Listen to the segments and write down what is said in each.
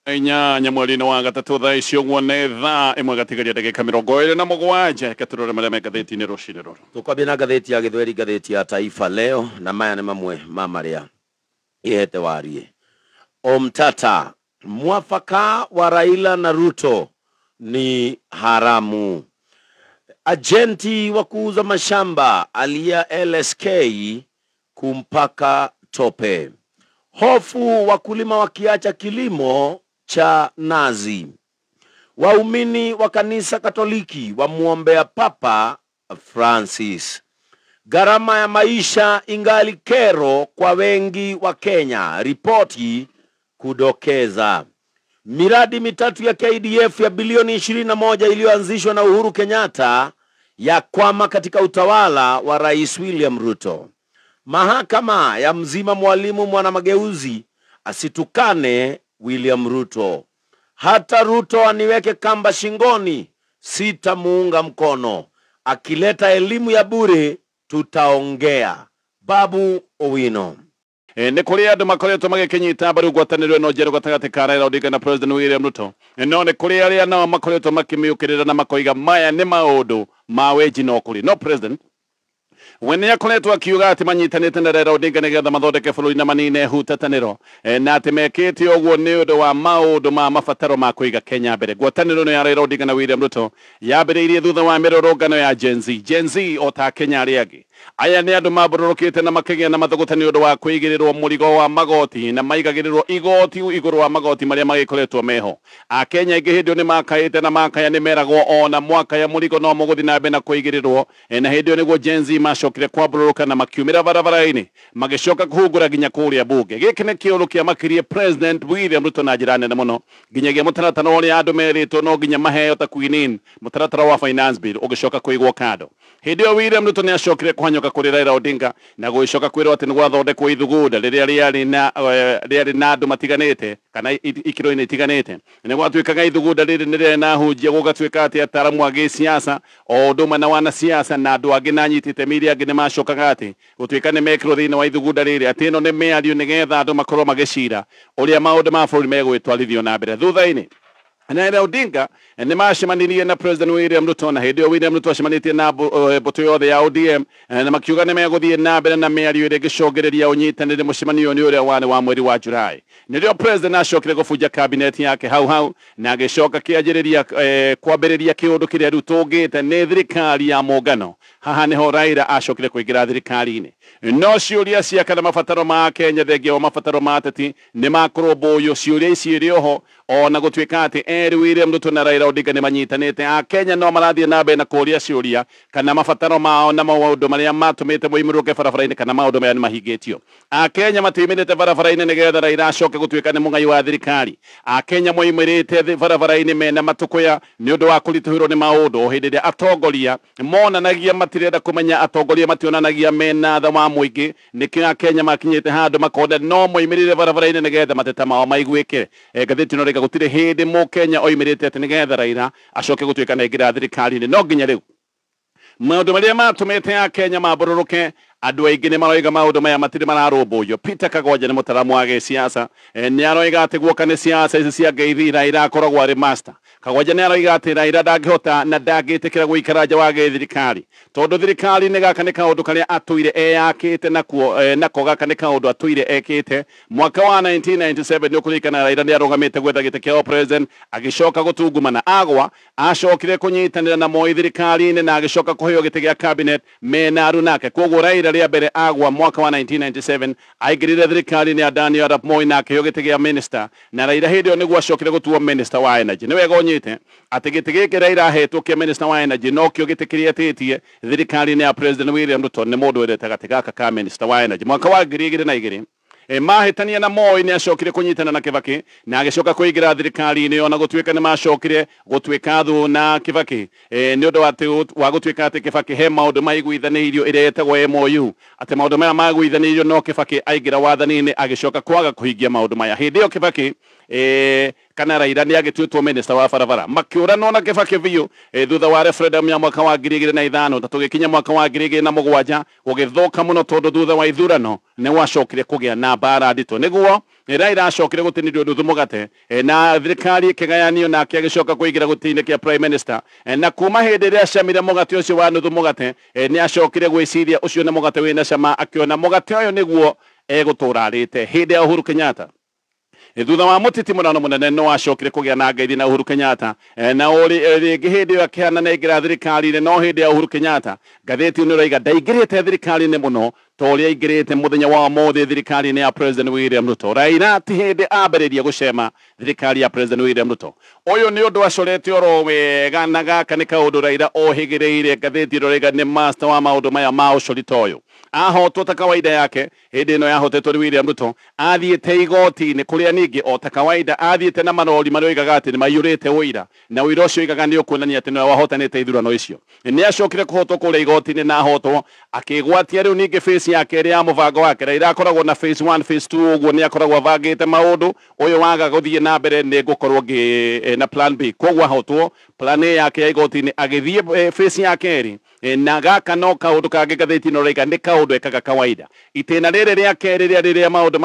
8 mweri-inĩ wa gatatũ thaa ici ũguo nĩ thaa 1 gatigaria ndagĩka 27. Reke tũrore marĩa me ngathĩti-inĩ rũcinĩ rũrũ. Tũkwambia na ngathĩti ya Gĩthweri, ngathĩti ya Taifa Leo, na maya nĩ mamwe ma marĩa ihete warie. Omtata, mwafaka wa Raila na Ruto ni haramu. Ajenti wa kuuza mashamba alia LSK kumpaka tope. Hofu wakulima wakiacha kilimo cha nazi. Waumini wa kanisa Katoliki wamuombea Papa Francis. Gharama ya maisha ingali kero kwa wengi wa Kenya, ripoti kudokeza. Miradi mitatu ya KDF ya bilioni 21 iliyoanzishwa na Uhuru Kenyatta ya kwama katika utawala wa Rais William Ruto. Mahakama ya mzima mwalimu mwanamageuzi asitukane William Ruto. Hata Ruto aniweke kamba shingoni, sitamuunga mkono. Akileta elimu ya bure tutaongea. Babu Owino. Nĩ kũrĩ andũ makoretwo magĩkĩnyita mbaru ngwatanĩro ĩno njerũ gatagatĩ ka Raila Odinga na President William Ruto, no nĩ kũrĩ arĩa nao makoretwo makĩmĩũkĩrĩra na makoiga maya nĩ maũndũ ma wenji no kũrĩ no President we nĩ akoretwo akiuga atĩ manyitanĩte na Raila Odinga nĩgetha mathondeke bũrũri na manine hutatanĩro, na atĩ mekĩte ũguo nĩ ũndũ wa maũndũ ma mabataro ma kũiga Kenya mbere. Ngwatanĩro ĩno ya Raila Odinga na William Ruto yambĩrĩirie thutha wa mĩrũrũngano ya Gen Z. Gen Z o ta Kenya arĩa angĩ, aya nĩ andũ mambũrũrũkĩte na makĩgĩa na mathũgũta nĩ ũndũ wa kũigĩrĩrwo mũrigo wa magoti na maigagĩrĩrwo igoti igũrũ wa magoti marĩa magĩkoretwo meho. Akenya aingĩ hĩndĩ ĩyo nĩ makaĩte na makaya nĩ meragwo ona mwakaya mũrigo no mũgũthiĩ na mbere na kũigĩrĩrwo, na hĩndĩ ĩyo nĩguo Gen Z macokire kwambũrũrũka na makiumĩra barabara-inĩ magĩcoka kũhungura nginya kũrĩa bunge. Gĩkĩ nĩ kĩũndũ kĩamakirie President William Ruto na njĩra nene mũno, nginyagia mũtaratara ũrĩa andũ merĩtwo no nginya maheo ta quinine, mũtaratara wa finance bill ũgĩcoka kũigwo kando. Hĩndĩ ĩyo William Ruto nĩ acokire kũhanyũka kũrĩ Raila Odinga na gũgĩcoka kwĩrwo atĩ nĩ gwathondekwo ithugunda rĩrĩa rĩarĩ na andũ matiganĩte kana ikĩro-inĩ itiganĩte. Nĩ gwatuĩkaga ithugunda rĩrĩ nĩ rĩarĩ na hunjia, gũgatuĩka atĩ ataaramu a gĩsiasa o ũndũ ũmwe na wanasiasa na andũ angĩ na anyiti itemi arĩa angĩ nĩ macokaga atĩ gũtuĩka nĩ mekĩrwo thĩinĩ wa ithugunda rĩrĩ atĩ ĩno nĩ mĩario nĩgetha andũ makorwo magĩcira ũrĩa maũndũ ma bũrũri megũgĩtwarithio na mbere. Thutha-inĩ Raila Odinga nĩ macemanirie na President William Ruto, na hĩndĩ ĩyo William Ruto acemanĩtie na mbũtũ yothe ya ODM, na makiuga nĩ megũthiĩ na mbere na mĩario ĩrĩa ĩngĩcũngĩrĩria ũnyitanĩri mũcemanio nĩ ũrĩa warĩ wa mweri wa Julai. Nĩrĩo President acokire gũbunja cabinet yake hau hau na agĩcoka kĩanjĩrĩria kwambĩrĩria kĩũndũ kĩrĩa rĩu tũngĩte nĩ thirikari ya mũngano. Haha nĩho Raila acokire kũingĩra thirikari-inĩ. No ciũria cia kana mabataro ma Kenya thengia wa mabataro ma ateti nĩ makũrũmbũiyo, ciũria ici irĩ oho ona gũtuĩka atĩ erĩ William Ruto na Raila Odinga nĩ manyitanĩte. Akenya no marathiĩ na mbere na kũũria ciũria kana mabataro mao na maũndũ marĩa matũmĩte moimĩrũke barabara-inĩ kana maũndũ maya nĩ mahingĩtio. Akenya matiumĩrĩte barabara-inĩ nĩgetha Raila acoke gũtuĩka nĩ mũngai wa thirikari. Akenya moimĩrĩte barabara-inĩ mena matũkũya nĩ ũndũ wa kũritũhĩrwo nĩ maũndũ, o hĩndĩ ĩrĩa atongoria monanagia matirenda kũmenya, atongoria mationanagia mena tha wa mũingĩ. Nĩkĩo Akenya makinyĩte handũ makona no moimĩrĩre barabara-inĩ nĩgetha mateta mao maiguĩke. Ngathĩti ĩno rĩga gũtirĩ hĩndĩ mũkenya oimĩrĩte atĩ nĩgetha Raila acoke gũtuĩka nĩ aingĩra thirikari-inĩ. No nginya rĩu maũndũ marĩa matũmĩte Akenya mambũrũrũke, andũ aingĩ nĩ maroiga maũndũ maya matirĩ mararũmbũiyo. Peter Kagwanja nĩ mũtaaramu wa gĩsiasa, nĩ aroiga atĩ guoka nĩ siasa ici cia ngeithi Raila akoragwo arĩ master. Kagwanja nĩ aroiga atĩ Raila ndangĩhota na ndangĩtĩkĩra gũikara nja wa gĩthirikari, tondũ thirikari-inĩ gaka nĩ kaũndũ karĩa atũire eyakĩte nakuo, nako gaka nĩ kaũndũ atũire ekĩte. Mwaka wa 1997 nĩ ũkũririkana Raila nĩ arũgamĩte gwetha gĩtĩ kĩa president, agĩcoka gũtungumana agwa, acokire kũnyitanĩra na Moi thirikari-inĩ na agĩcoka kũheo gĩtĩ gĩa cabinet mena arunake. Koguo Raila rĩa mbere agwa mwaka wa 1997 aingĩrire thirikari-inĩ ya Daniel Arap Moi na akĩheo gĩtĩ gĩa minister, na Raila hĩndĩ ĩyo nĩguo acokire gũtuo minister wa energy. Nĩ wega ũnyite atĩ gĩtĩ gĩkĩ Raila ahetwo kĩa minister wa energy nokĩo gĩtĩ kĩrĩa etĩtie thirikari-inĩ ya President William Ruto. Nĩ mũndũ wendete gatĩ gaka ka minister wa energy. Mwaka wa 2002 mahĩtania na Moi nĩ acokire kũnyitana na Kibaki na agĩcoka kũingĩra thirikari-inĩ, ona gũtuĩka nĩ macokire gũtuĩka thũ na Kibaki, nĩ ũndũ wa gũtuĩka atĩ Kibaki he maũndũ maiguithanĩirio ĩrĩa ĩtagwo MOU, atĩ maũndũ maya maiguithanĩirio no Kibaki aingĩra wathani-inĩ agĩcoka kwaga kũhingia maũndũ maya. Hĩndĩ ĩyo Kibaki kana Raila nĩ agĩtuĩtwo minister wa barabara, makĩũranwo na Kibaki biũ thutha wa referendum ya mwaka wa 2005, ta tũgĩkinya mwaka wa 2007 gũgĩthũka mũno, tondũ thutha wa ithurano nĩ gwacokire kũgĩa na mbara nditũ. Nĩguo Raila acokire gũtinĩrio nuthu mũgate na thirikari ĩkĩgayanio nake agĩcoka kũingĩra gũtĩ-inĩ kĩa prime minister na kuma hĩndĩ ĩrĩa acamire mũgate ũcio wa nuthu mũgate nĩ acokire gwĩciria ũcio nĩ mũgate wĩna cama akĩona mũgate ũyũ nĩguo egũtũra arĩte. Hĩndĩ ya Uhuru Kenyatta thutha wa mũtitimũrano mũnene no acokire kũgĩa na ngeithi na Uhuru Kenyatta na rĩngĩ hĩndĩ ĩyo akĩhana nĩaingĩra thirikari-inĩ no hĩndĩ ya Uhuru Kenyatta ngathĩti ĩno ĩroiga ndaingĩrĩte thirikari-inĩ mũno ta ũrĩa aingĩrĩte mũthenya wa ũmũthĩ thirikari-inĩ ya President William Ruto. Raila ti hĩndĩ ambĩrĩria gũcema thirikari ya President William Ruto. Ũyũ nĩ ũndũ acorete oro wega na gaka nĩ kaũndũ Raila ohĩgĩrĩire. Ngathĩti ĩno ĩroiga nĩ master wa maũndũ maya ma ũcori ta ũyũ. Ahotwo ta kawaida yake hĩndĩ ĩno yahotetwo nĩ William Ruto athiĩte igoti-inĩ kũrĩa ningĩ o ta kawaida athiĩte na marori marĩa oigaga atĩ nĩ maiyũrĩte ũira na ũira ũcio oigaga nĩ ũkuonania atĩ nĩwe wahotanĩte ithurano icio. Nĩ acokire kũhotwo kũrĩa igoti-inĩ na ahotwo akĩgwatia rĩu ningĩ phase ya kerĩ ya mũbango wake. Raila akoragwo na phase 1 phase 2 ũguo nĩ akoragwo abangĩte maũndũ ũyũ waga gũthiĩ na mbere nĩ ngũkorwo ngĩ na plan B. Koguo ahotwo plan A yake ya igoti-inĩ agĩthiĩ phase ya kerĩ na gaka no kaũndũ kangĩ ngathĩti ĩno ĩroiga nĩ kaũndũ ekaga kawaida. Itĩna rĩrĩ rĩa kerĩ rĩarĩ rĩa maũndũ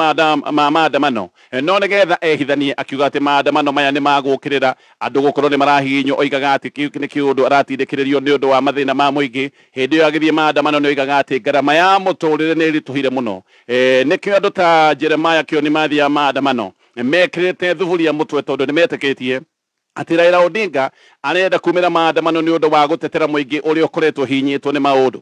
ma maandamano no nĩgetha ehithanie akiuga atĩ maandamano maya nĩ magũkĩrĩra andũ gũkorwo nĩ marahihinywo. Oigaga atĩ kĩu nĩ kĩũndũ aratindĩkĩrĩrio nĩ ũndũ wa mathĩna ma mũingĩ. Hĩndĩ ĩyo agĩthiĩ maandamano nĩ oigaga atĩ ngarama ya mũtũrĩre nĩ ĩritũhire mũno. Nĩkĩo andũ ta Jeremiah Kĩoni mathiaga maandamano mekĩrĩte thuburia mũtwe tondũ nĩ metĩkĩtie atĩ Raila Odinga arenda kumĩra maandamano nĩ ũndũ wa gũtetera mũingĩ ũrĩa ũkoretwo hinyĩtwo nĩ maũndũ.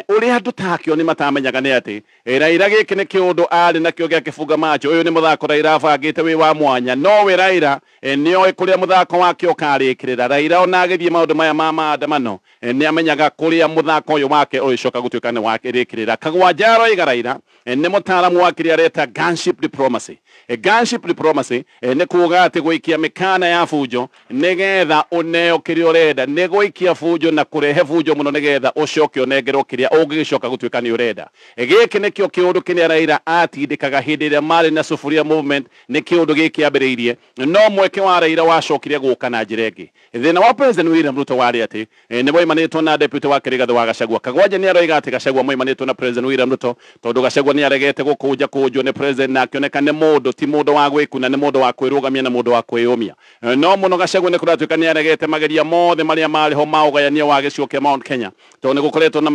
Ũrĩa andũ ta Kĩoni matamenyaga nĩ atĩ Raila gĩkĩ nĩ kĩũndũ arĩ nakĩo gĩa kĩbunga macho. Ũyũ nĩ mũthako Raila abangĩte wĩ wa mwanya no we Raila nĩoĩ kũrĩa mũthako wake ũkarĩkĩrĩra. Raila ona agĩthiĩ maũndũ maya ma maandamano nĩ amenyaga kũrĩa mũthako ũyũ wake ũrĩcoka gũtuĩka nĩ wakĩrĩkĩrĩra. Kagwanja aroiga Raila nĩ mũtaaramu wa kĩrĩa areta gunship diplomacy. Gunship diplomacy nĩ kuuga atĩ gũikia mĩkana ya bunjo nĩgetha ũneo kĩrĩa ũrenda, nĩ gũikia bunjo na kũrehe bunjo mũno nĩgetha ũcoke ũnengerwo kĩrĩa ũngĩgĩcoka gũtuĩka nĩ ũrenda. Gĩkĩ nĩkĩo kĩũndũ kĩrĩa Raila atindĩkaga hĩndĩ ĩrĩa marĩ na Sufuria movement, nĩ kĩũndũ gĩkĩ ambĩrĩirie no mweke wa Raila wacokire gũka na njĩra ĩngĩ. Thĩna wa President William Ruto warĩ atĩ nĩ moimanĩtwo na deputy wake Rigathĩ wa Gachagua. Kagwanja nĩ aroiga atĩ Gachagua moimanĩtwo na President William Ruto tondũ Gachagua nĩ aregete gũkũnja kũnjwo nĩ president na akĩoneka nĩ mũndũ ti mũndũ wa gwĩkuna, nĩ mũndũ wa kwĩrũgamia na mũndũ wa kwĩyũmia. No mũno Gachagua nĩ kũratuĩka nĩ aregete mageria mothe marĩa marĩ ho ma ũgayania wa gĩcigo kĩa Mount Kenya tondũ nĩ gũkoretwo na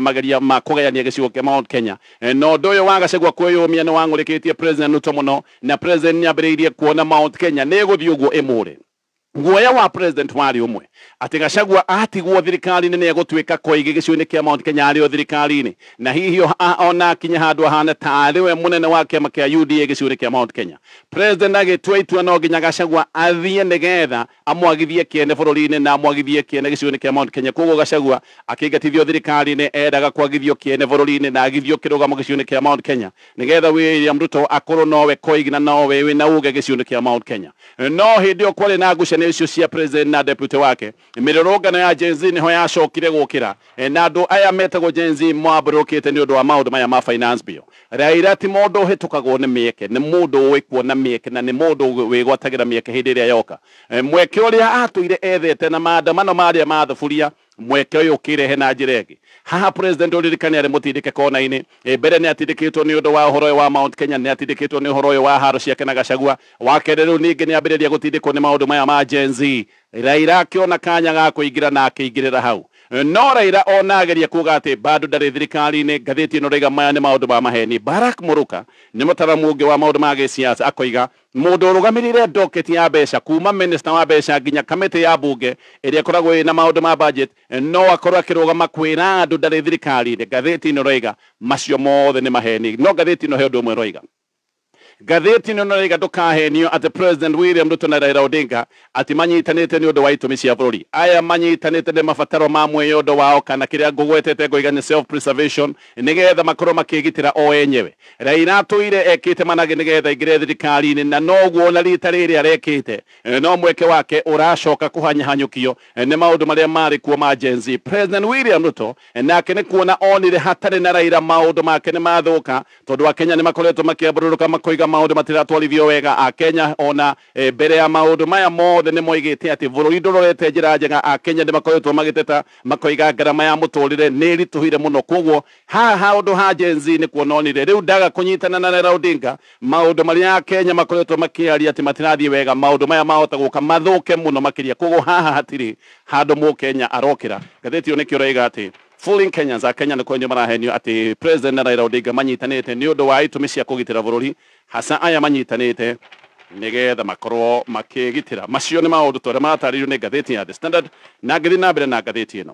mageria ma kũgayania gĩcigo kĩa Mount Kenya. No ũndũ ũyũ wa Gachagua kwĩyũmia nĩ wang'ũrĩkĩtie President Ruto mũno na president nĩ ambĩrĩirie kuona Mount Kenya nĩ ĩgũthiĩ ũguo ĩmũre. Guoya wa president warĩ ũmwe atĩ Gachagua atigwo thirikari-inĩ nĩ egũtuĩka koigi gĩcigo-inĩ kĩa Mount Kenya arĩ o thirikari-inĩ na hihi ona akinya handũ ahana tarĩ we mũnene wa kĩama kĩa UDA gĩcigo-inĩ kĩa Mount Kenya. President agĩtua itua no nginya Gachagua athiĩ nĩgetha amwagithie kĩene bũrũri-inĩ na amwagithie kĩene gĩcigo-inĩ kĩa Mount Kenya. Koguo Gachagua akĩingatithio thirikari-inĩ endaga kwagithio kĩene bũrũri-inĩ na agithio kĩrũgamo gĩcigo-inĩ kĩa Mount Kenya nĩgetha William Ruto akorwo nowe koigi na nowe wĩna uge gĩcigo-inĩ kĩa Mount Kenya. No hĩndĩ ĩyo kwarĩ na ngucanio icio cia president na deputy wake, mĩrũrũngano ya Gen Z nĩho yacokire gũkĩra na andũ aya metagwo Gen Z mambũrũkĩte nĩ ũndũ wa maũndũ maya ma finance bill. Raila ti mũndũ ũhĩtũkagwo nĩ mĩeke, nĩ mũndũ ũĩ kuona mĩeke na nĩ mũndũ wĩgwatagĩra mĩeke hĩndĩ ĩrĩa yoka. Mweke ũrĩa atũire ethete na maandamano marĩa ma thuburia mweke ũyũ ũkĩrehe na njĩra ĩngĩ. Haha president ũririkane arĩ mũtindĩke kona-inĩ. Mbere nĩ atindĩkĩtwo nĩ ũndũ wa ũhoro ũyũ wa Mount Kenya, nĩ atindĩkĩtwo nĩ ũhoro ũyũ wa haro ciake na Gachagua. Wa kerĩ rĩu ningĩ nĩ ambĩrĩria gũtindĩkwo nĩ maũndũ maya ma Gen Z. Raila akĩona kanya ga kũingĩra na akĩingĩrĩra hau. No Raila ona ageria kuga atĩ bado ndarĩ thirikari-inĩ. Ngathĩti ĩno ĩroiga maya nĩ maũndũ ma maheni. Barack Muruka nĩ mũtaaramu ũngĩ wa maũndũ ma gĩsiasa akoiga mũndũ ũrũgamĩrĩire docket ya mbeca kuma minister wa mbeca nginya kamĩtĩ ya bunge ĩrĩa ĩkoragwo ĩna maũndũ ma budget no akorwo akĩrũgama kwĩra andũ ndarĩ thirikari-inĩ. Ngathĩti ĩno ĩroiga macio mothe nĩ maheni. No ngathĩti ĩno he ũndũ ũmwe ĩroiga. Ngathĩti ĩno ĩroiga ndũkahenio atĩ President William Ruto na Raila Odinga atĩ manyitanĩte nĩ ũndũ wa itũmi cia bũrũri. Aya manyitanĩte nĩ mabataro ma mwĩyondo wao kana kĩrĩa ngũgwetete ngoiga nĩ self preservation nĩgetha makorwo makĩgitĩra o enyewe. Raila atũire ekĩte managĩ nĩgetha aingĩre thirikari-inĩ na noguo ona rita rĩrĩ arekĩte no mweke wake ũracoka kũhanyahanyũkio nĩ maũndũ marĩa marĩ kuo ma Gen Z. President William Ruto nake nĩ kuona onire hatarĩ na Raila maũndũ make nĩ mathũka tondũ Akenya nĩ makoretwo makĩambũrũrũka makoiga maũndũ matiratwarithio wega. Akenya ona mbere ya maũndũ maya mothe nĩ moigĩte atĩ bũrũri ndũrorete njĩra njega. Akenya nĩ makoretwo magĩteta makoiga ngarama ya mũtũrĩre nĩ ĩritũhire mũno, koguo haha ũndũ ha Gen Z nĩ kuononire rĩu ndaga kũnyitana na Raila Odinga maũndũ marĩa Akenya makoretwo makĩaria atĩ matirathiĩ wega, maũndũ maya mahota gũka mathũke mũno makĩria. Koguo haha hatirĩ handũ mũkenya arokĩra. Ngathĩti ĩyo nĩkĩo ĩroiga atĩ fooling Kenyans, Akenya nĩ kwendio marahenio atĩ President na Raila Odinga manyitanĩte nĩ ũndũ wa itũmi cia kũgitĩra bũrũri, hasa aya manyitanĩte nĩgetha makorwo makĩgitĩra. Macio nĩ maũndũ ta ũrĩa maratarĩrio nĩ ngathĩti ya The Standard. Na ngĩthiĩ na mbere na ngathĩti ĩno,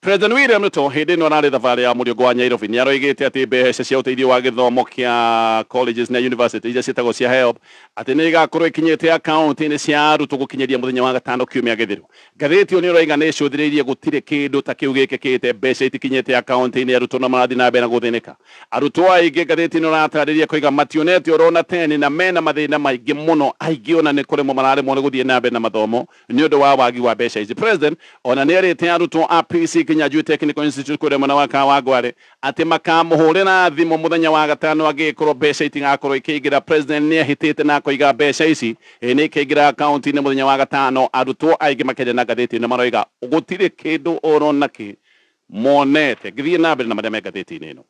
President William Ruto hĩndĩ ĩno ararĩ thabarĩ ya mũriũngũ wa Nairobi nĩ aroigĩte atĩ mbeca cia ũteithio wa gĩthomo kĩa colleges na university iria ciĩtagwo cia HELB atĩ nĩ igakorwo ikinyĩte akaunti-inĩ cia arutwo gũkinyĩria mũthenya wa gatano kiumia gĩthiru. Ngathĩti ĩyo nĩ ĩroiga nĩ ĩcũthĩrĩirie gũtirĩ kĩndũ ta kĩu gĩkĩkĩte, mbeca itikinyĩte akaunti-inĩ, arutwo no marathiĩ na mbere na gũthĩnĩka. Arutwo aingĩ ngathĩti ĩno ĩratarĩria koiga mationete orona teni na mena mathĩna maingĩ mũno, aingĩ ona nĩ kũremwo mararemwo nĩ gũthiĩ na mbere na mathomo nĩ ũndũ wa wagi wa mbeca ici. President ona nĩ erĩte arutwo a PC Kinyanjui Technical Institute kũrĩa mwena wa Kawangware atĩ makamũhũrĩra thimũ mũthenya wa gatano angĩkorwo mbeca itigakorwo ikĩingĩra. President nĩ ehĩtĩte na akoiga mbeca ici nĩ ikaingĩra akaunti-inĩ mũthenya wa gatano. Arutwo aingĩ makĩria na ngathĩti ĩno maroiga gũtirĩ kĩndũ oro nakĩ monete. Ngĩthiĩ na mbere na marĩa me ngathĩti-inĩ ĩno,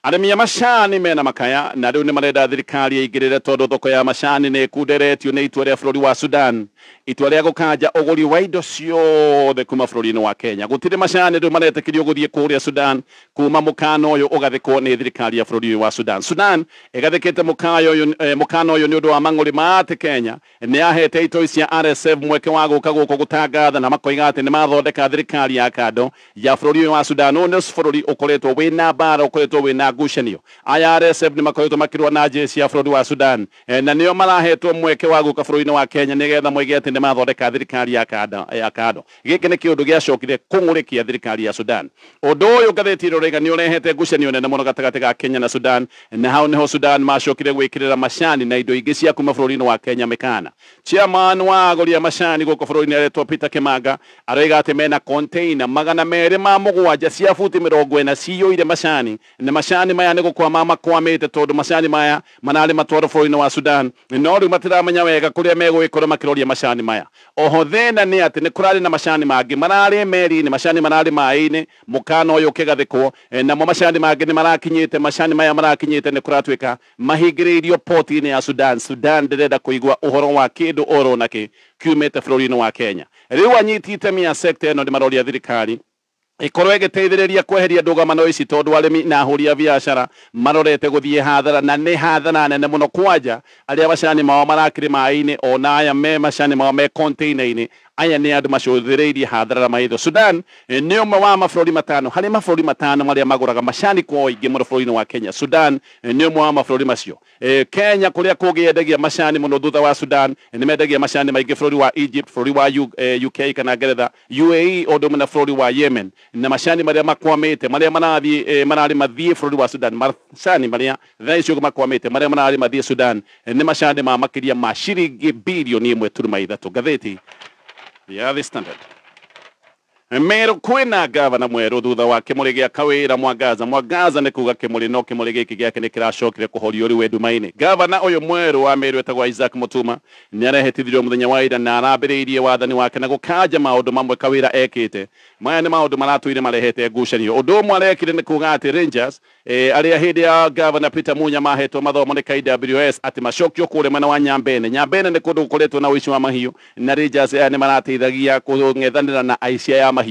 arĩmi a macani mena makaya na rĩu nĩ marenda thirikari ĩingĩrĩre tondũ thoko ya macani nĩ ĩkunderetio nĩ itua rĩa bũrũri wa Sudan, itua rĩa gũkanja ũgũri wa indo ciothe kuma bũrũri-inĩ wa Kenya. Gũtirĩ macani rĩu maretĩkĩrio gũthiĩ kũrĩa Sudan kuma mũkana ũyũ ũgathĩkwo nĩ thirikari ya bũrũri ũyũ wa Sudan. Sudan ĩgathĩkĩte mũkana ũyũ nĩ ũndũ wa mang'ũrĩ ma atĩ Kenya nĩ yahete itoi cia RSF mweke wa gũka gũkũ gũtangatha na makoiga atĩ nĩ mathondeka thirikari ya kando ya bũrũri ũyũ wa Sudan. Ũyũ nĩ bũrũri ũkoretwo wĩna mbara, ũkoretwo wĩna ngucanio. Aya RSF nĩ makoretwo makĩrũa na jeshi ya bũrũri wa Sudan na nĩo marahetwo mweke wa gũka bũrũri-inĩ wa Kenya nĩgetha moige atĩ nĩ mathondeka thirikari ya kando. Gĩkĩ nĩ kĩũndũ gĩacokire kũng'ũrĩkia thirikari ya Sudan. Ũndũ ũyũ ngathĩti ĩno ĩroiga nĩ ũrehete ngucanio nene mũno gatagatĩ ga Kenya na Sudan, na hau nĩho Sudan macokire gwĩkĩrĩra macani na indo ingĩ cia kuma bũrũri-inĩ wa Kenya mĩkana. Chairman wa agũri a macani gũkũ bũrũri-inĩ aretwo Peter Kimanga aroiga atĩ mena container 207 cia buti 40 ciyũire macani, na macani maya nĩ gũkwama makwamĩte tondũ macani maya mararĩ matwarwo bũrũri-inĩ wa Sudan, no rĩu matiramenya wega kũrĩa megũgĩkorwo makĩroria macani maya. Oho thĩna nĩ atĩ nĩ kũrarĩ na macani mangĩ mararĩ meri-inĩ, macani mararĩ maĩ-inĩ, mũkana ũyũ ũkĩgathĩkwo, namo macani mangĩ nĩ marakinyĩte, macani maya marakinyĩte nĩ kũratuĩka mahingĩrĩirio poti-inĩ ya Sudan. Sudan ndĩrenda kũigua ũhoro wa kĩndũ oro nakĩ kiumĩte bũrũri-inĩ wa Kenya. Rĩu anyiti itemi a sector ĩno nĩ maroria thirikari ikorwo ĩgĩteithĩrĩria kweheria ndũgamano ici tondũ arĩmi na ahũri a biacara marorete gũthiĩ hathara, na nĩ hathara nene mũno kwanja arĩa macani mao marakĩrĩ maĩ-inĩ ona aya me macani mao me container-inĩ. Aya nĩ andũ macũthĩrĩirie hathara na maitho. Sudan nĩ ũmwe wa mabũrũri matano harĩ mabũrũri matano marĩa magũraga macani kwa ũingĩ mũno bũrũri-inĩ wa Kenya. Sudan nĩ ũmwe wa mabũrũri macio. Kenya kũrĩa kũngĩ yendagia macani mũno thutha wa Sudan nĩ mendagia macani maingĩ bũrũri wa Egypt, bũrũri wa UK kana Ngeretha, UAE ũndũ ũmwe na bũrũri wa Yemen. Na macani marĩa makwamĩte marĩa marathiĩ mararĩ mathiĩ bũrũri wa Sudan, macani marĩa thaa icio makwamĩte marĩa mararĩ mathiĩ Sudan nĩ macani ma makĩria ma ciringi birioni 1.3. Ngathĩti ya The Standard. Meru kwĩna gavana mwerũ thutha wa kĩmũrĩ gĩa Kawĩra Mwangaza. Mwangaza nĩ kuga kĩmũrĩ no kĩmũrĩ gĩkĩ gĩake nĩ kĩracokire kũhorio rĩu nduma-inĩ. Gavana ũyũ mwerũ wa Meru etagwo Isaac Mutuma nĩ arehĩtithirio mũthenya wa ira na arambĩrĩirie wathani wake na gũkanja maũndũ mamwe Kawĩra ekĩte. Maya nĩ maũndũ maratũire marehete ngucanio. Ũndũ ũmwe arekire nĩ kuga atĩ Rangers arĩa hĩndĩ ya gavana Peter Munya mahetwo mathomo nĩ KWS atĩ macokio kũrĩa mwena wa Nyambene. Nyambene nĩ kũndũ gũkoretwo na ũici wa mahiũ na Rangers aya nĩ marateithagia kũng'ethanĩra na aici aya mahiũ.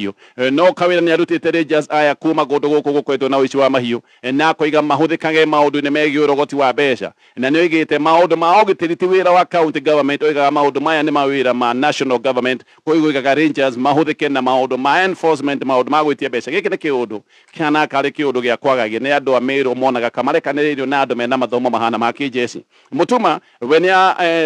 No Kawĩra nĩ arutĩte Rangers aya kuma kũndũ gũkũ gũkoretwo na ũici wa mahiũ na akoiga mahũthĩkage maũndũ-inĩ megiĩ ũrogoti wa mbeca, na nĩ oigĩte maũndũ ma ũgitĩri ti wĩra wa county government, oigaga maũndũ maya nĩ mawĩra ma national government. Koguo oigaga Rangers mahũthĩke na maũndũ ma enforcement, maũndũ ma gwĩtia mbeca. Gĩkĩ nĩ kĩũndũ kĩhana karĩ kĩũndũ gĩa kwagagia nĩ andũ a Meru monaga kamarekanĩrĩirio na andũ mena mathomo mahana ma kĩjeshi. Mutuma we nĩ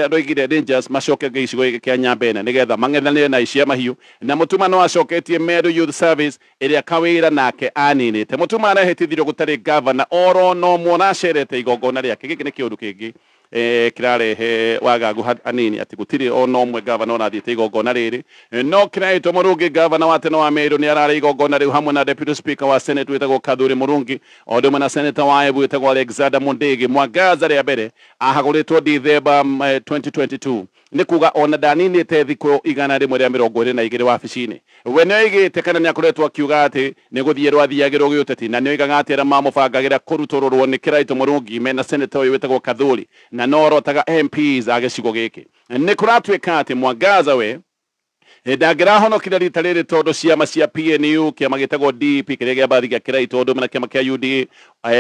aroigire Rangers macoke gĩcigo gĩkĩ kĩa Nyambene nĩgetha mang'ethanĩre na aici a mahiũ, na Mutuma no acoketie Meru Youth Service ĩrĩa Kawĩra nake aninĩte. Mutuma arehĩtithirio gũtarĩ gavana oro no muona acerete igongona rĩake. Gĩkĩ nĩ kĩũndũ kĩngĩ kĩrarehe wagagu hanini atĩ gũtirĩ ona ũmwe gavana ũrathiĩte igongona rĩrĩ. No Kĩraitũ Mũrungi, gavana wa tene wa Meru, nĩ ararĩ igongona rĩu hamwe na deputy speaker wa Senate wĩtagwo Kathuri Mũrungi, o ũndũ ũmwe na senator wa Embu wĩtagwo Alexander Mundigi. Mwangaza rĩa mbere ahagũrĩtwo Dithemba 2022, nĩ kuga ona ndaninĩte thikũ 122 wabici-inĩ. We nĩ oigĩte kana nĩ akoretwo akiuga atĩ nĩ gũthiĩ rwathiagĩrwo gĩũteti, na nĩ oigaga atĩ arĩa mamũbangagĩra kũrutũrũrwo nĩ Kĩraitũ Mũrungi mena senator ũyũ wĩtagwo Kathuri, na no orotaga MPs a gĩcigo gĩkĩ. Nĩ kũratuĩka atĩ Mwangaza we ndangĩrahonokire rita rĩrĩ tondũ ciama cia PNU, kĩama gĩtagwo DP kĩrĩa gĩa mbathi gĩa Kĩraitũ, ũndũ ũmwe na kĩama kĩa UDA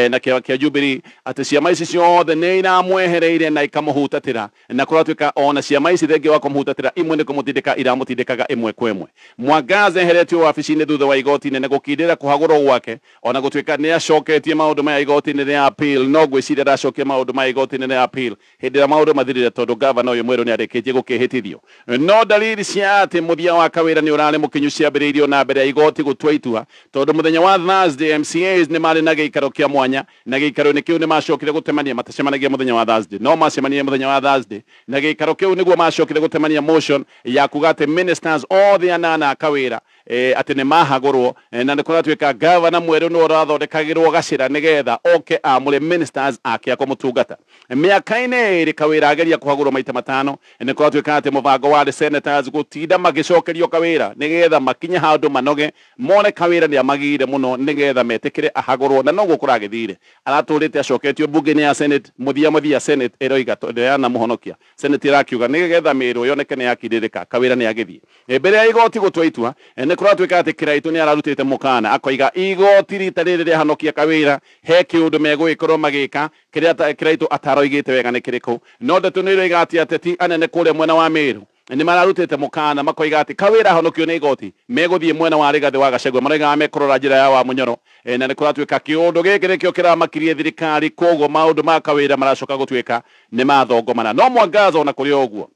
na kĩama kĩa Jubilee, atĩ ciama ici ciothe nĩ iramwehereire na ikamũhutatĩra, na kũratuĩka ona ciama ici thengia wa kũmũhutatĩra imwe nĩ kũmũtindĩka iramũtindĩkaga ĩmwe kwa ĩmwe. Mwangaza eheretio wabici-inĩ thutha wa igoti inene gũkindĩra kũhagũrwo gwake, ona gũtuĩka nĩ acoketie maũndũ maya igoti-inĩ rĩa appeal, no ngwĩciria ndacokia maũndũ maya igoti-inĩ rĩa appeal hĩndĩ ĩrĩa maũndũ mathirire, tondũ gavana ũyũ mwerũ nĩ arĩkĩtie gũkĩhĩtithio. No dalili cia atĩ mũthia wa kawĩra nĩ ũrarĩ mũkinyu ciambĩrĩirio na mbere ya igoti gũtua itua, tondũ mũthenya wa Thursday MCAs nĩ marĩ na gĩikaro kĩa mwanya, na gĩikaro-inĩ kĩu nĩ macokire gũtemania, matacemanagia mũthenya wa Thursday, no macemanirie mũthenya wa Thursday, na gĩikaro kĩu nĩguo macokire gũtemania motion ya kuga atĩ ministers othe anana a kawĩra atĩ nĩ mahagũrwo, na nĩ kũratuĩka gavana mwerũ nĩ ũrathondekagĩrwo gacĩra nĩgetha oke amũre ministers ake a kũmũtungata. Mĩaka-inĩ ĩrĩ kawĩra ageria kũhagũrwo maita matano, nĩ kũratuĩka atĩ mũbango warĩ senators gũtinda magĩcokerio kawĩra nĩgetha makinye handũ manoge mone kawĩra nĩ amagire mũno nĩgetha metĩkĩre ahagũrwo, na noguo kũragĩthire. Aratũrĩte acoketio mbunge-inĩ ya Senate, mũthia mũthia Senate ĩroiga tondũ yanamũhonokia, Senate ĩrakiuga nĩgetha mĩrũ yoneke nĩ yakindĩrĩka, kawĩra nĩ agĩthiĩ. Mbere ya igoti gũtua itua, nĩ kũratuĩka atĩ Kĩraitũ nĩ ararutĩte mũkana akoiga igoti rita rĩrĩ rĩahonokia kawĩra he kĩũndũ megũgĩkorwo magĩka kĩrĩa Kĩraitũ ataroigĩte wega nĩ kĩrĩkũ. No ndeto nĩ iroiga atĩ ateti anene kũrĩa mwena wa Meru nĩ mararutĩte mũkana makoiga atĩ kawĩra ahonokio nĩ igoti megũthiĩ mwena wa Rigathĩ wa Gachagua, maroiga mekũrora njĩra ya Wamunyoro, na nĩ kũratuĩka kĩũndũ gĩkĩ nĩkĩo kĩramakirie thirikari, koguo maũndũ ma kawĩra maracoka gũtuĩka nĩ mathongomana. No Mwangaza ona kũrĩ o ũguo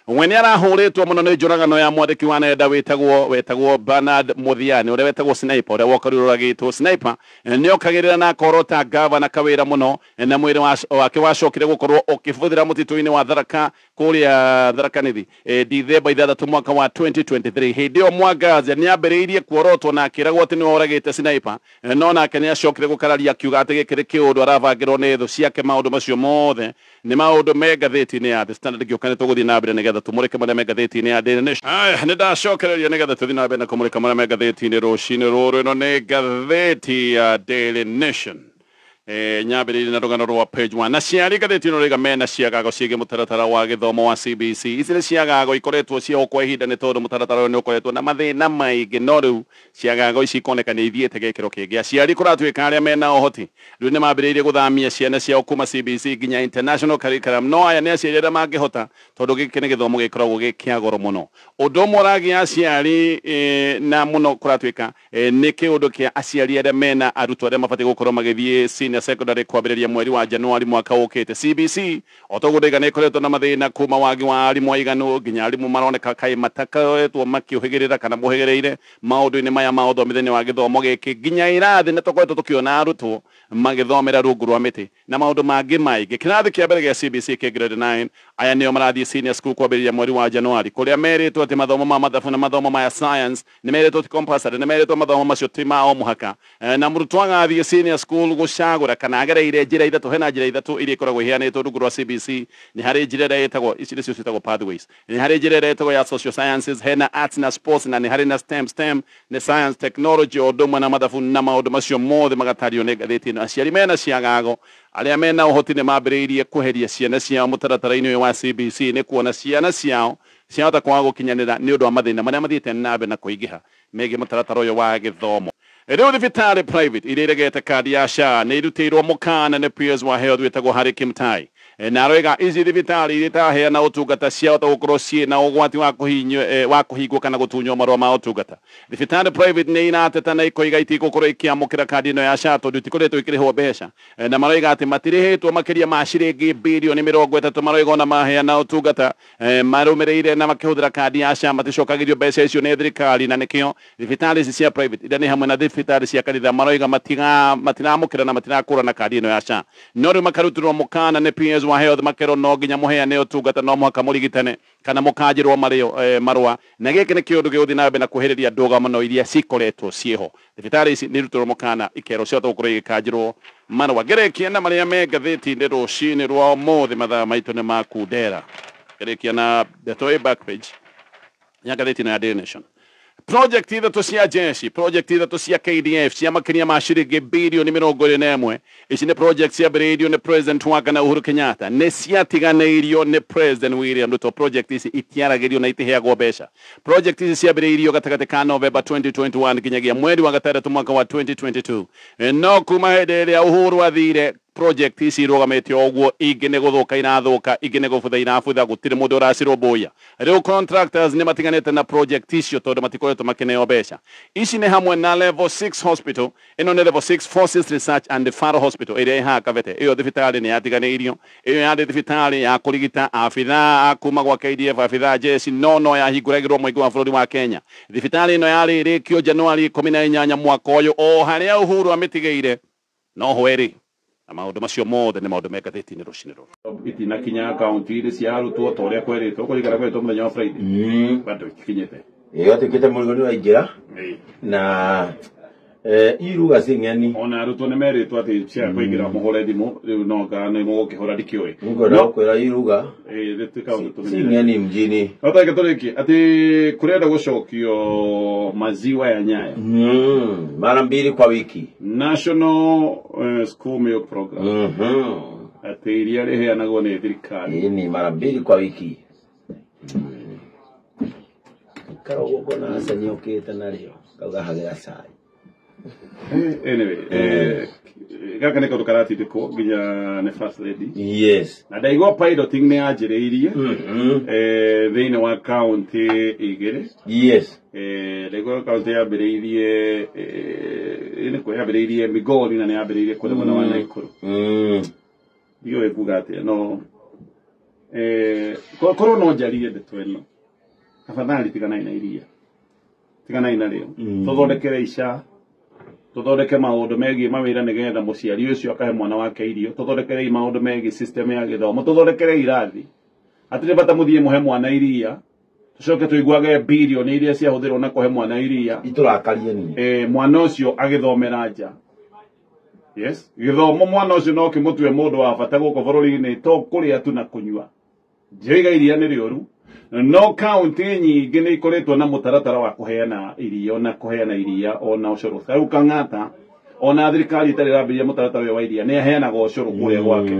we nĩ arahũrĩtwo mũno nĩ njũragano ya mwandĩki wa nenda wĩtagwo Bernard Muthiani, ũrĩa wetagwo Sniper, ũrĩa wokorirwo ũragĩtwo. Sniper nĩ okagĩrĩra na akorota gavana kawĩra mũno, na mwĩrĩ wake wacokire gũkorwo ũkĩbũthĩra mũtitũ-inĩ wa Tharaka kũrĩa Tharaka Nithi Dithemba 6 mwaka wa 2023. Hĩndĩ ĩyo Mwangaza nĩ ambĩrĩirie kuorotwo na akĩragwo atĩ nĩwe ũragĩte Sniper, no nake nĩ acokire gũkararia akiuga atĩ gĩkĩ nĩ kĩũndũ arabangĩrwo nĩ thũ ciake. Maũndũ macio mothe nĩ maũndũ me ngathĩti-inĩ ya The Standard. Ngĩũka nĩ tũgũthiĩ na mbere nĩgetha tũmũrĩke marĩa me ngathĩti-inĩ ya Daily Nation. Aya, nĩ ndacokereria nĩgetha tũthiĩ na mbere na kũmũrĩka marĩa me ngathĩti-inĩ rũcinĩ rũrũ. Ĩno nĩ ngathĩti ya Daily Nation. Nyambĩrĩirie na rũgano rwa page 1 na ciari ngathĩti ĩno rĩga mena ciagago ciĩgiĩ mũtaratara wa gĩthomo wa CBC. Ici nĩ ciagago ikoretwo ciao kwa ihinda nĩ tondũ mũtaratara ũyũ nĩ ũkoretwo na mathĩna maingĩ, no rĩu ciagago ici ikoneka nĩ ithiĩte gĩkĩro kĩngĩ. Aciari kũratuĩka arĩa mena ũhoti rĩu nĩ mambĩrĩirie gũthamia ciana ciao kuma CBC nginya international curriculum, no aya nĩ aciari arĩa mangĩhota tondũ gĩkĩ nĩ gĩthomo gĩkoragwo gĩ kĩa goro mũno. Ũndũ ũmwe ũragia aciari na mũno kũratuĩka nĩ kĩũndũ kĩa aciari arĩa mena arutwo arĩa mabatiĩ gũkorwo magĩthiĩ senior secondary kwambĩrĩria mweri wa Januari mwaka ũkĩte. CBC o toguo ndaiga nĩ ĩkoretwo na mathĩna kuma wagi wa arimũ aiganu nginya arimũ maroneka kaĩ matakoretwo makĩũhĩgĩrĩra kana mũhĩgĩrĩire maũndũ-inĩ maya ma ũthomithania wa gĩthomo gĩkĩ, nginya irathi nĩ tũkoretwo tũkĩona arutwo magĩthomera rungu rwa mĩtĩ na maũndũ mangĩ maingĩ. Kĩrathi kĩa mbere gĩa CBC kĩa grade 9, aya nĩo marathiĩ senior school kwambĩrĩria mweri wa Januari, kũrĩa merĩtwo atĩ mathomo ma mathabu na mathomo maya science nĩ merĩtwo ti compulsory, nĩ merĩtwo mathomo macio ti ma o mũhaka, na mũrutwo agathiĩ senior school gũcagũra kana agereire njĩra ithatũ. Hena njĩra ithatũ iria ikoragwo iheanĩtwo rungu rwa CBC. Nĩ harĩ njĩra ĩrĩa ĩtagwo, ici nĩcio ciĩtagwo pathways, nĩ harĩ njĩra ĩrĩa ĩtagwo ya social sciences, hena arts na sports, na nĩ harĩ na STEM. STEM nĩ science, technology, o ũndũ ũmwe na mathabu, na maũndũ macio mothe magatario nĩ ngathĩti ĩno. Aciari mena ciagago arĩa mena ũhoti nĩ mambĩrĩirie kweheria ciana ciao mũtaratara-inĩ ũyũ wa CBC, nĩ kuona ciana ciao ciahota kwaga gũkinyanĩra nĩ ũndũ wa mathĩna marĩa mathiĩte na mbere na kũingĩha megiĩ mũtaratara ũyũ wa gĩthomo. Rĩu thibitarĩ private iria iregete kandi ya SHA nĩ irutĩirwo mũkana nĩ PS wa Health wĩtagwo Harry Kimtai, na aroiga ici thibitarĩ iria itaheana ũtungata ciahota gũkorwo ciĩ na ũgwati wa wa kũhingwo kana gũtunywo marũa ma ũtungata. Thibitarĩ private nĩ irateta na ikoiga itigũkorwo ikĩamũkĩra kandi ĩno ya SHA tondũ itikoretwo ikĩrĩhwo mbeca, na maroiga atĩ matirĩhĩtwo makĩria ma ciringi birioni 30. Maroiga ona maheana ũtungata marũmĩrĩire na makĩhũthĩra kandi ya SHA maticokagĩrio mbeca icio nĩ thirikari, na nĩkĩo thibitarĩ ici cia private iria nĩ hamwe na thibitarĩ cia kanitha maroiga matiramũkĩra na matirakũrana kandi ĩno ya SHA. No rĩu makarutĩrwo mũkana nĩ PS wa health makerwo no nginya muheane utungata no muhaka murigitane kana mukanjirwo marua na giki ni kiundu giguthi na mbere na kuhiriria ndũgamano iria cikoretwo ciĩho. Thibitarĩ ici nĩ irutĩrwo mũkana ikerwo ciothe gũkorwo igĩkanjĩrwo marũa. Ngerekia na marĩa me ngathĩti-inĩ rũcinĩ rwa ũmũthĩ, mathaa maitũ nĩ makundera. Ngerekia na ndeto ĩ back page ya ngathĩti ĩno ya Daily Nation. Project ithatũ cia jeshi, project ithatũ cia KDF cia makĩria ma ciringi bilioni 21. Ici nĩ project ciambĩrĩirio nĩ President wa kana Uhuru Kenyatta, nĩ ciatiganĩirio nĩ President William Ruto. Project ici itiaragĩrio na itiheagwo mbeca. Project ici ciambĩrĩirio gatagatĩ ka November 2021 nginyagia mweri wa gatandatũ mwaka wa 2022. No kuma hĩndĩ ĩrĩa Uhuru athire, project ici irũgamĩte o ũguo, ingĩ nĩ gũthũka irathũka, ingĩ nĩ gũbutha irabutha, gũtirĩ mũndũ ũracirũmbũiya. Rĩu contractors nĩ matiganĩte na project icio tondũ matikoretwo makĩneo mbeca. Ici nĩ hamwe na Level 6 Hospital, ĩno nĩ Level 6 Forces Research and Referral Hospital ĩrĩa ĩ haha Kabete. Ĩyo thibitarĩ nĩ yatiganĩirio. Ĩyo yarĩ thibitarĩ ya kũrigita abithaa a kuma gwa KDF, abithaa jeshi, no yahingũragĩrwo mũingĩ wa bũrũri wa Kenya. Thibitarĩ ĩno yarĩ ĩrĩkio Januari 18 mwaka ũyũ, o harĩa Uhuru amĩtigĩire noho ĩrĩ. Na maũndũ macio mothe nĩ maũndũ me ngathĩti-inĩ rũcinĩ rũrũ. Itinakinya kaunti-inĩ cia arutwo ta ũrĩa kwerĩtwo kũringana kwerĩtwo mũthenya wa Friday. Bado itikinyĩte. Ĩyo atuĩkĩte mũrigo nĩ waingĩra na iruga ci ng'eni. Ona arutwo nĩ merĩtwo atĩ cia kũingĩra mũhũre thimũ rĩu no kana nĩ mũgũkĩhũra ndikĩũĩ. Ngwenda gũkwĩra iruga ci ng'eni mjini. Reke tũrĩkie atĩ kũrenda gũcokio maziwa ya Nyayo mara mbili kwa wiki. National School Milk Program. Atĩ iria rĩheanagwo nĩ thirikari. Ni mara mbili kwa wiki. Karogoko na aca narĩo kauga hagĩra cai. Anyway, gaka nĩ kaũndũ karatindĩkwo nginya nĩ First Lady. Yes. Na ndaigua piloting nĩ yanjĩrĩirie thĩinĩ wa kaunti igĩrĩ. Yes. Ndaigua kaunti yambĩrĩirie nĩ kũ yambĩrĩirie Migori na nĩ yambĩrĩirie kũrĩa mwena wa Naikuru. Ndiũĩ kuga atĩa no korwo no njarie ndeto ĩno, afadhali tiganai na iria, tiganai narĩo, tũthondekere ica, tuthondeke maundu megie mawira nigetha muciari ucio akahe mwana wake irio, tuthondekere maundu megie system ya githomo, tuthondekere irathi. Atiri bata muthie muhe mwana iria, tucoke tuiguage bilioni iria ciahuthirwo na kuhe mwana iria iturakarie ni mwana ucio agithomera nja. Yes, githomo mwana ucio no kimutue mundu wa bata guku bururi-ini to kuria tu na kunyua. Njoiga iria ni riuru no kaunti nyingĩ nĩ ikoretwo na mũtaratara wa kũheana irio na kũheana iria ona ũcũrũ. Rĩu Kang'ata ona thirikari ĩtarĩ ĩrambĩrĩria mũtaratara ũyũ wa iria nĩ aheanaga ũcũrũ kũrĩa gwake.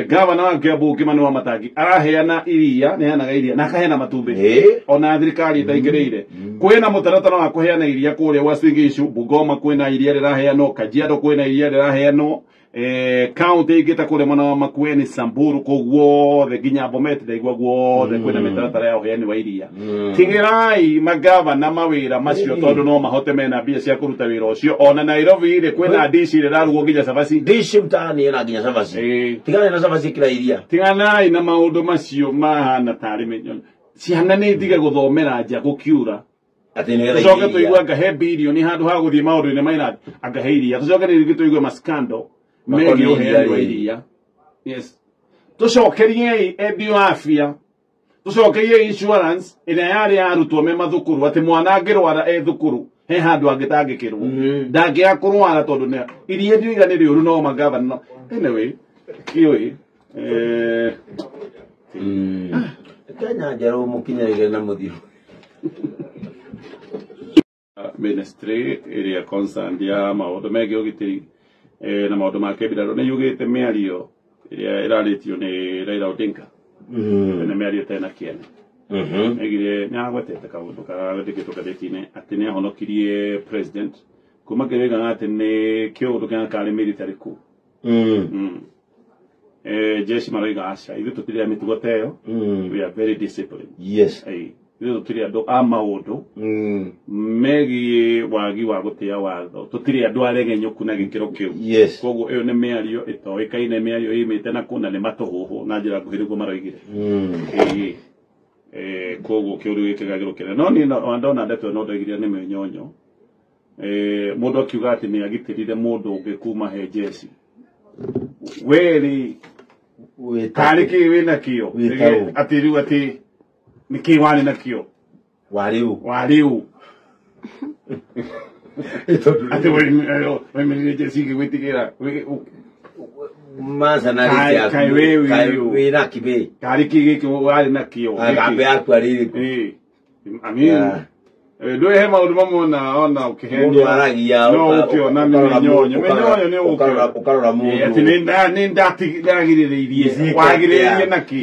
Gavana wa Kiambu Kimani wa Matangi araheana iria, nĩ aheanaga iria na akaheana matumbĩ ona thirikari ĩtaingĩrĩire. Kwĩna mũtaratara wa kũheana iria kũrĩa Uasin Gishu, Bungoma kwĩna iria rĩraheanwo, Kajiado kwĩna iria rĩraheanwo, kaunti ingĩ ta kũrĩa mwena wa Makueni, Samburu, kũu guothe nginya Bomet ndaigua guothe kwĩna mĩtaratara ya ũheani wa iria. Tigĩrai magavana mawĩra macio tondũ no mahote mena mbia cia kũruta wĩra ũcio. Ona Nairobi rĩ kwĩna dishi ĩrarugwo nginya cabaci. Dishi mtaani ĩna nginya cabaci. Tiganai na cabaci kĩra iria. Tiganai na maũndũ macio mahana tarĩ mĩnyono. Ciana nĩ itige gũthomera nja gũkiura. Tucoke tũigue angahe bilioni handũ ha gũthiĩ maũndũ-inĩ ma irathi, angahe iria. Tucoke rĩngĩ tũigue mascandal megiĩ ũheani wa iria. Yes. Tũcokeriei endio afya, tũcokeriei insurance ĩrĩa yarĩ ya arutwo me mathukuru, atĩ mwana angĩrwara e thukuru he handũ angĩtangĩkĩrwo, ndangĩaga kũrwara tondũ nĩ iria ndioiga nĩ rĩũru no magavana no. Anyway, kĩũĩ Kenya njerũ mũkinyĩrĩire na mũthiro. Ministry ĩrĩa concerned ya maũndũ megiĩ ũgitĩri na maũndũ ma kĩmbirarũ nĩ yugĩte mĩario ĩrĩa ĩrarĩtio nĩ Raila Odinga nĩ mĩario ĩtarĩ na kĩene. Aigire nĩ agwetete kaũndũ karandĩkĩtwo ngathĩti-inĩ atĩ nĩ ahonokirie president kuma kĩrĩgaga atĩ nĩ kĩũndũ kĩna karĩ military coup. Jeshi maroiga aca ithuĩ tũtirĩ a mĩtugo ta ĩyo. We are very disciplined. Yes. Ithuĩ tũtirĩ andũ a maũndũ megiĩ wagi wa gũtĩa watho, tũtirĩ andũ aregenyũku na gĩkĩro kĩu. Yes. Koguo ĩyo nĩ mĩario ĩtoĩkaine, mĩario ĩimĩte na kũna nĩ matũhũhũ na njĩra nguhĩ nĩguo maroigire. Koguo kĩũndũ gĩkĩ gagĩrwo kĩnene. No niĩ ndona ndeto ĩno ndoigire nĩ mĩnyonyo. Mũndũ akiuga atĩ nĩ agitĩrire mũndũ ũngĩ kuma he jeshi. Werĩ Karĩ kĩ wĩna kĩo atĩ rĩu atĩ nĩ kĩ warĩ nakĩo warĩu atĩ waimirire jeci ngĩgwĩtigĩra wĩna kĩbĩ karĩ kĩ gĩkĩ warĩ nakĩo kambe yaku arĩ I mean ndũĩ he maũndũ mamwe ona ũkĩhenio no ũkĩona mĩnyonyo mĩnyonyo nĩ ũkarora mũndũ atĩ nĩ ndagirĩrĩirie wagirĩrĩirie nakĩ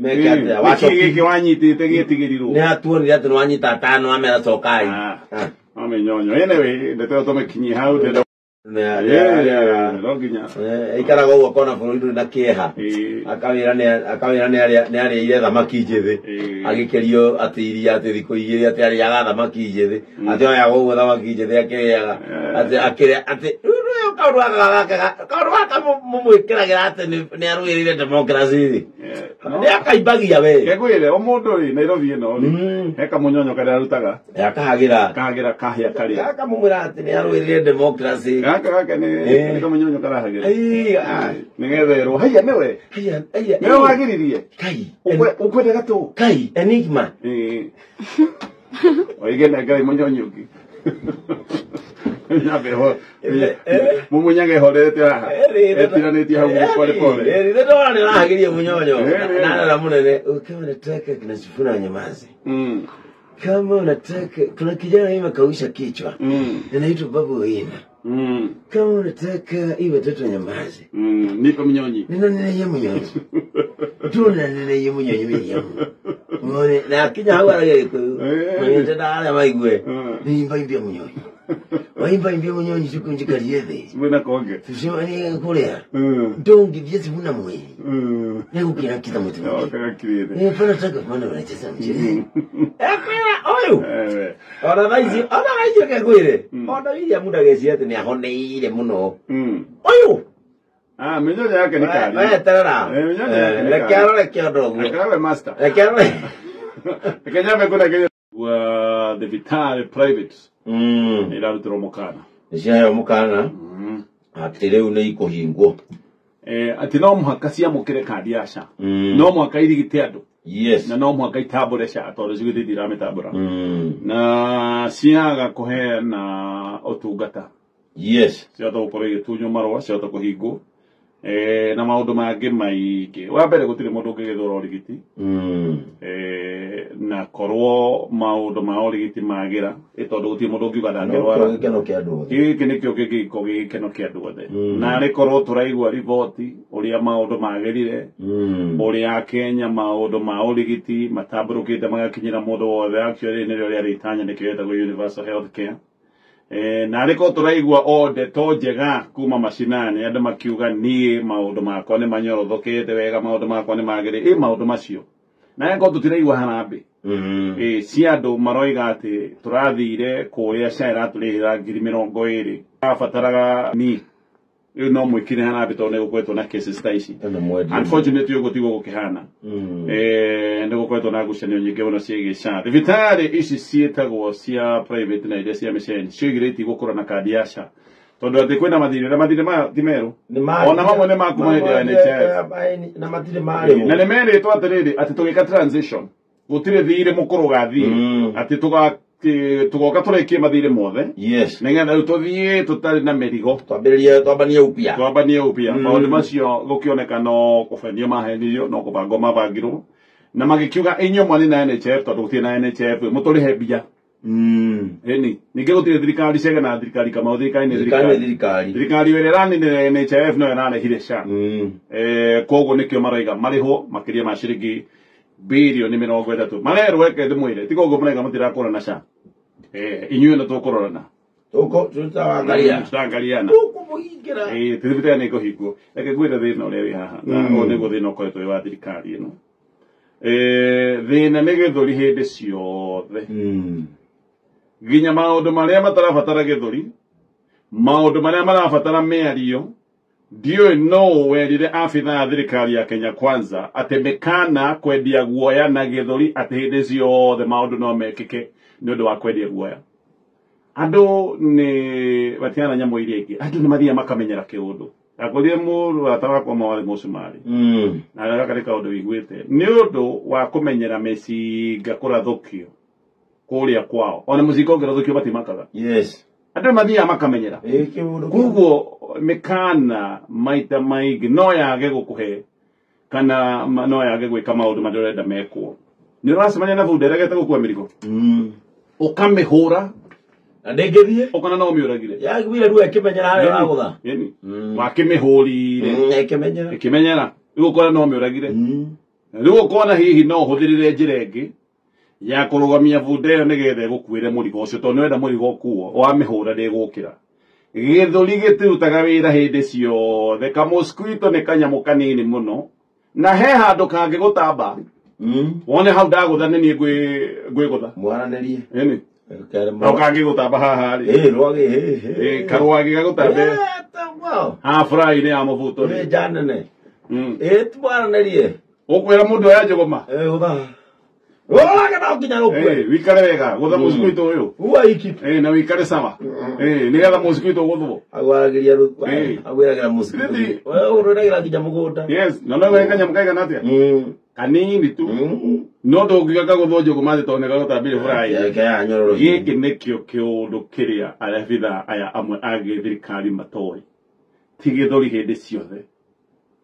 nĩkĩ gĩkĩ wanyitĩte gĩtigĩrirwo nĩ hatuonire atĩ nĩwanyita atano amera cokai mĩnyonyo anyway ndeto tũmĩkinyie hau no nginya ikaraga ũguo akona bũrũri ndũrĩ na kĩeha akawĩra nĩ arĩire thamaki njĩthĩ agĩkĩrio atĩ iria atĩ thikũ igĩrĩ atĩ arĩaga thamaki njĩthĩ atĩ oyaga ũguo thamaki njĩthĩ akĩrĩaga atĩ akĩrĩa atĩ kaũndũ gaka mũmwĩkĩragĩra atĩ nĩ arũĩrĩire democracy rĩ nĩ akaimbagia we ngwĩre o mũndũ rĩ Nairobi ĩno rĩ he kamũnyonyo karĩa arutaga akahagĩra kahagĩra kahĩa karĩa akamũmwĩra atĩ nĩ arũĩrĩire democracy gaka gaka nĩ kamũnyonyo karahagĩra nĩgetha erwo haiya nĩwe nĩwe wagĩririe kai ũkwenda gatũ kai enigma oige nengere mũnyonyo ũngĩ mumunyage horete haha etiranĩtie hau pole pole ndona nĩ arahagĩria mũnyonyo na mũnene ukiwa unataka kina Sifuna nyamaze kama unataka kuna kijana hivi kausha kichwa anaitwa Babu Wina kama unataka hii watoto nyamaze nipe mnyonyi nina nina mnyonyi tuna nina mnyonyi mimi muone na akinya hau aragia gikuyu mwenye arĩa maigue niimba imbia mnyonyi waimba imbia mnyonyi siku njikarie thĩ Sifuna konge tucemanie kũrĩa ndũngithie Sifuna mwĩrĩ nĩgũkĩra kitha mũtĩ pana taka mana wanacheza mchezo ekwĩra ũyũ ona thaa ici reke ngwĩre ona William ndageciria atĩ nĩahoneire mũno ũyũ mĩnyonyo yake nĩ kari weterera reke arore kĩondo ũguo reke arore master reke arore reke nyambe kũnengere wa thibitarĩ private ĩrarutĩrwo mũkana nĩciaheo mũkana atĩ rĩu nĩ ikũhingwo atĩ no mũhaka ciamũkĩre kandi ya SHA no mũhaka irigite andũ yes na no mũhaka itambũre SHA tondũ cigũthiĩ itiramĩtambũra na ciaga kũheana ũtungata yes ciahota gũkorwo igĩtunywo marũa ciahota kũhingwo na maũndũ mangĩ maingĩ wa mbere gũtirĩ mũndũ ũngĩgĩthũra ũrigiti na korwo maũndũ ma ũrigiti magĩra tondũ gũtirĩ mũndũ ũngiuga ndangĩrwara gĩkeno kĩa andũ othe gĩkĩ nĩkĩo kĩngĩkorwo gĩ gĩkeno kĩa andũ othe na arĩ korwo tũraigua riboti ũrĩa maũndũ magĩrire ũrĩa Kenya maũndũ ma ũrigiti matambũrũkĩte magakinyĩra mũndũ wothe actually nĩrĩo rĩarĩ itanya nĩkĩo gĩtagwo universal health care na arĩ korwo tũraigua o ndeto njega kuma macinani andũ makiuga niĩ maũndũ makwa nĩ manyorothokete wega maũndũ makwa nĩ magĩrĩire ĩ maũndũ macio na angĩkorwo tũtiraigua harambĩ cia andũ maroiga atĩ tũrathire kũrĩa SHA ĩratũrĩhĩra 20,000 abataraga ni rĩu no mwĩkire harambĩ tondũ nĩ gũkoretwo na cases ta ici unfortunately ũguo tiguo gũkĩhana nĩ gũkoretwo na ngucanio nyingĩ mũno ciĩgiĩ SHA thibitarĩ ici ciĩtagwo cia private na iria cia mĩceni cioigire itigũkorwo na kandi ya SHA tondũ atĩ kwĩna mathirĩ na mathirĩ maya ti merũ ona mamwe nĩ makuma hĩndĩ ya NHIF na matirĩ marĩhwo na nĩ merĩtwo atĩrĩrĩ atĩ tũgĩka transition gũtirĩ thirĩ mũkũrũ gathiĩ atĩ tũgoka tũrĩkie mathirĩ mothe yes nĩgetha rĩu tũthiĩ tũtarĩ na mĩrigo twambĩrĩrie twambanie upya maũndũ macio gũkĩoneka no kũbenio mahenirio no kũbangwo mabangirwo na magĩkiuga inyuĩ mwarĩ na NHIF tondũ gũtirĩ na NHIF mũtũrĩhe mbia ĩni ningĩ gũtirĩ thirikari cege na thirikari Kamau thirikari nĩ thirikari thirikari ĩrĩa ĩraninire NHIF no ĩrarehire SHA koguo nĩkĩo maroiga marĩhwo makĩria ma ciringi birioni 30 marerwo reke ndĩmwĩre tiga ũguo maraiga mũtirakũrana SHA inyuĩ nĩ tũkũrorana tũtawangariana tũkũmũhingĩra thibitarĩ nĩ ĩkũhingwo reke ngwĩre thĩna ũrĩa wĩ haha na ũyũ nĩguo thĩna ũkoretwo wĩ wa thirikari ĩno thĩna nĩ gĩthũri hĩndĩ ciothe nginya maũndũ marĩa matarabatara gĩthũri maũndũ marĩa marabatara mĩario ndiũĩ no werire abithaa a thirikari ya Kenya Kwanza atĩ mĩkana kwendia guoya na gĩthũri atĩ hĩndĩ ciothe maũndũ no mekĩke nĩ ũndũ wa kwendia guoya andũ nĩ matiana nyamũ iria ingĩ andũ nĩ mathiaga makamenyera kĩũndũ Akorire mũrata wakwa mwarĩ mũcumarĩ. Na gaka nĩ kaũndũ wĩiguĩte. Nĩ ũndũ wa kũmenyera mĩcinga kũrathũkio kũrĩa kwao. Ona mũcinga ũngĩrathũkio matimakaga. Yes. Andũ mathiaga makamenyera. Koguo mĩkana maita maingĩ no yage gũkũhe kana no yage gwĩka maũndũ marĩa ũrenda mekwo. Nĩ ũracemania na bunda ĩregete gũkua mĩrigo. Ũkamĩhũra. Na ndĩngĩthiĩ. Ũkona no ũmĩũragire. Yagwire rĩu ĩkĩmenyera harĩa ũragũtha. Wakĩmĩhũrire. Ĩkĩmenyera. Ĩkĩmenyera. Rĩu ũkona no ũmĩũragire. Rĩu ũkona hihi no ũhũthĩrire njĩra ĩngĩ ya kũrũgamia bunda ĩyo nĩgetha ĩgũkuĩre mũrigo ũcio tondũ nĩwenda mũrigo ũkuo wamĩhũra ndĩgũkĩra. Gĩthũri gĩtirutaga wĩra hĩndĩ ciothe. Kamũsquito nĩ kanyamũ kanini mũno na he handũ kangĩgũtamba. Wone hau ndagũtha nĩ niĩ ngwĩgũtha. Mwaranĩrie. Ĩni. No kangĩgũtamba haha rĩ. Rwagĩ. Karwagĩ gagũtambe. Haha fry-inĩ ya mũbuto rĩ. Nĩ nene. Twaranĩrie. Ũkwĩra mũndũ oya njũgũma. Gũtha. Rwagĩ no nginya rũkue. Wikare wega gũtha mũsquito ũyũ. Ua iki. Na wikare sawa. Nĩgetha mũsquito ũgũthwo. Agwaragĩria agwĩragĩra mũsquito. Ũrũragĩra nginya mũgũnda. Yes, na no wega kanyamũ kaigana atĩa? Kanini tu. No ndũngiuga kagũthwo njũgũma thĩ tondũ nĩgagũtambire fry. Gĩkĩ nĩkĩo kĩũndũ kĩrĩa abithaa aya amwe a gĩthirikari matoĩ. Ti gĩthũri hĩndĩ ciothe.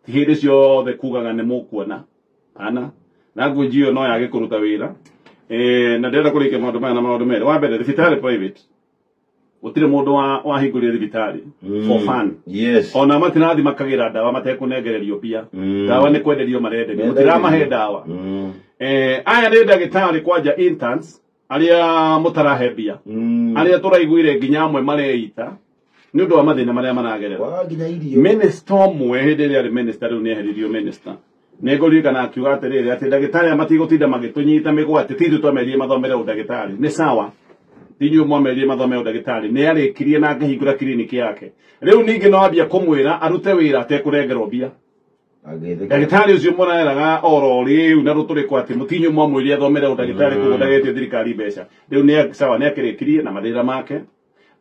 Ti hĩndĩ ciothe kugaga nĩ mũkuona. Kana na ngũnji ĩyo no yage kũruta wĩra. Na ndĩrenda kũrĩkia maũndũ maya na maũndũ merĩ. Wa mbere, thibitarĩ private. Gũtirĩ mũndũ wahingũrire thibitarĩ for fun. Yes. Ona matirathi makagĩra ndawa matekũnengererio mbia. Ndawa nĩ kwenderio marenderio. Mũtiramahe ndawa. Aya nĩ ndagĩtarĩ kwanja interns arĩa mũtarahe mbia. Arĩa tũraiguire nginya amwe mareita nĩ ũndũ wa mathĩna marĩa maragerera. Minister ũmwe hĩndĩ ĩrĩa arĩ minister rĩu nĩeheririo minister. Nĩngũririkana akiuga atĩrĩrĩ atĩ ndagĩtarĩ aya matigũtinda magĩtũnyita mĩgwate ti ithuĩ twamerire mathomere ũndagĩtarĩ. Nĩ sawa. Ti inyuĩ mwamerire mathome ũndagĩtarĩ. Nĩ arĩkirie na akĩhingũra kiriniki yake. Rĩu ningĩ no ambia kũmwĩra arute wĩra atekũrengerwo mbia. Ndagĩtarĩ ũcio mũreraga oro rĩu na rũtũrĩko atĩ mũtinyuĩ mwamwĩrire athomere ũndagĩtarĩ koguo ndagetio thirikari mbeca. Rĩu nĩ sawa nĩ akĩrĩkirie na mathĩna make.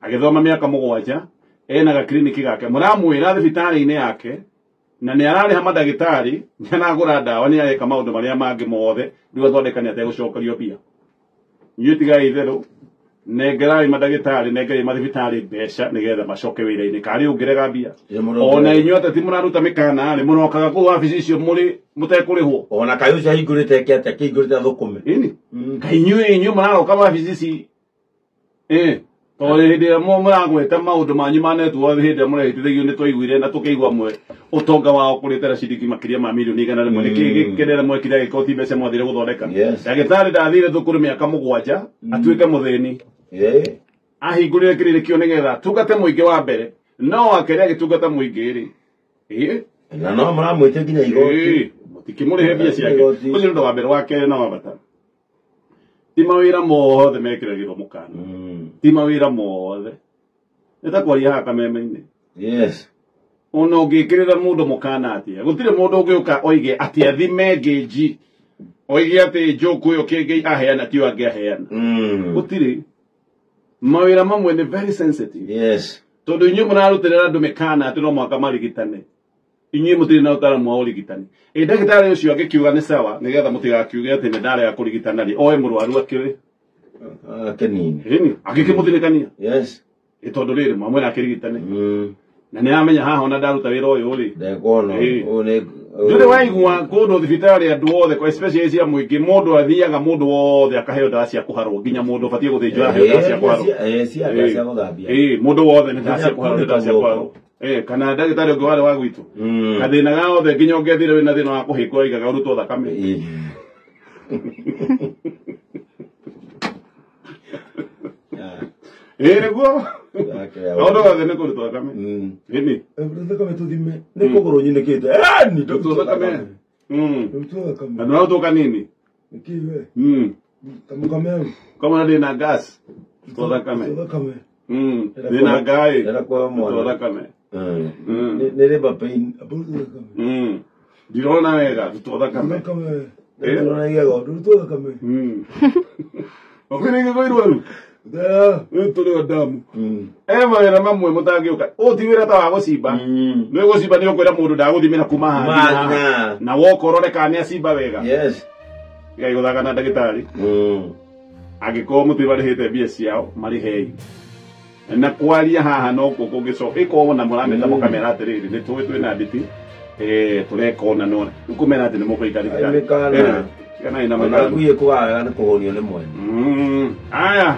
Agĩthoma mĩaka 7 ena gakiriniki gake. Mũramwĩra thibitarĩ-inĩ yake na nĩ ararĩha mandagĩtarĩ, nĩ aragũra ndawa, nĩ areka maũndũ marĩa mangĩ mothe, rĩu athondeka nĩ ategũcokerio mbia. Inyuĩ tigai itherũ, nengerai mandagĩtarĩ, nengerai mathibitarĩ mbeca nĩgetha macoke wĩra-inĩ. Karĩ ũngĩrega mbia. Ona inyuĩ ateti mũraruta mĩkana rĩ, mũrokaga kũu wabici icio mũrĩ mũtekũrĩhwo. Ona kaĩ ũcio ahingũrĩte eke atĩa kĩhingũrĩte athũkũme. Ĩni. Kaĩ inyuĩ mũraroka wabici ici. Tondũ hĩndĩ ĩrĩa mũragweta maũndũ manyu ma network hĩndĩ ĩrĩa mũrehĩtithagio nĩ twaiguire na tũkĩigua amwe ũtonga wao kũrĩte na ciringi makĩria ma mirioni 100. Nĩkĩ gĩkĩrĩa mwekire agĩkorwo ti mbeca mwathire gũthondeka. Ndagĩtarĩ ndathire thukuru mĩaka 7 atuĩke mũthĩni. Ahingũrire kĩririkio nĩgetha atungate mũingĩ wa mbere. No akerĩa agĩtungata mũingĩ rĩ. Na no mũramwĩtie nginya igoti. Mũtikĩmũrĩhe mbia ciake. Ũcio nĩ ũndũ wa mbere. Wa kerĩ na wa bata. Ti mawĩra mothe mekĩragĩrwo mũkana. Ti mawĩra mothe. Nĩ ta kwaria haha kameme-inĩ. Yes. Ona ũngĩkĩrĩra mũndũ mũkana atĩa? Gũtirĩ mũndũ ũngĩũka oige atĩ athime ngĩnji. Oige atĩ njoku ĩyo kĩngĩ aheana tiyo angĩaheana. Gũtirĩ. Mawĩra mamwe nĩ very sensitive. Yes. Tondũ inyuĩ mũrarutĩra andũ mĩkana atĩ no mũhaka marigitane. Inyuĩ mũtirĩ na ũtaaramu wa ũrigitani. Ndagĩtarĩ ũcio angĩkiuga nĩ sawa nĩgetha mũtigakiuge atĩ nĩ ndarega kũrigitana rĩ, oe mũrwaru akĩrĩ. Akenini. Ĩni, agĩkĩmũthinĩkania. Yes. Tondũ rĩrĩ mwamwĩra akĩrigitane. Na nĩ aramenya haha ona ndaruta wĩra ũyũ rĩ. Ndekuona. Ndũrĩ waigua kũndũ thibitarĩ andũ othe, especially cia mũingĩ, mũndũ athiaga mũndũ wothe akaheo ndawa cia kũharwo, nginya mũndũ ũbatiĩ gũthĩnjwo aheo ndawa cia kũharwo. Cia ndawa cia gũthambia. Mũndũ wothe nĩ ndawa cia kũharwo, nĩ ndawa cia kũharwo. Kana ndagĩtarĩ ũngĩ warĩ wa gwitũ. Gathĩna gothe nginya ũngĩethire wĩna thĩna wa kũhĩngwo oigaga ũrutwo thakame. Nĩguo. Maũndũ mothe nĩ kũrutwo thakame. Ĩni. Thakame tũthime. Nĩ kũgũrũ nyinĩkĩte. Nĩ Rutwo thakame. Rutwo thakame. Na ndũrarutwo kanini. Nĩkĩ we? Kamũkame. Kamwana ndĩna gas. Rutwo thakame. Rutwo thakame. Ndĩna ngaĩ. Ndĩna kwa mwana. Rutwo thakame. Nĩ labor pain. Rutwo thakame. Ndirona wega, rutwo thakame. Thakame. Ndĩrona igego, rutwo thakame. Ũkwĩna igego irwaru? Rĩu tũrĩ o damu. E mawĩra mamwe mũtangĩũka. Ũũ ti wĩra ta wa gũcimba. Nĩ gũcimba nĩ ũkwĩra mũndũ ndagũthimĩra kuma haha nginya haha. Magna. Na woka ũrore kana nĩ acimba wega. Yes. Tigai gũthaka na ndagĩtarĩ. Angĩkorwo mũtibarĩhĩte mbia ciao marĩhei. Na kwaria haha no kuo kũngĩcoka ĩkorwo na mũrameta mũkamera atĩrĩrĩ nĩ tũĩ twĩna nditi tũreka ũna na ũna. Rĩu kũmera atĩ nĩ mũkũikara Ai, mĩkana. Tiganai na Ona mĩkana. ngui ĩkũaga wega nĩ kũhũnio nĩ mwene. Aya.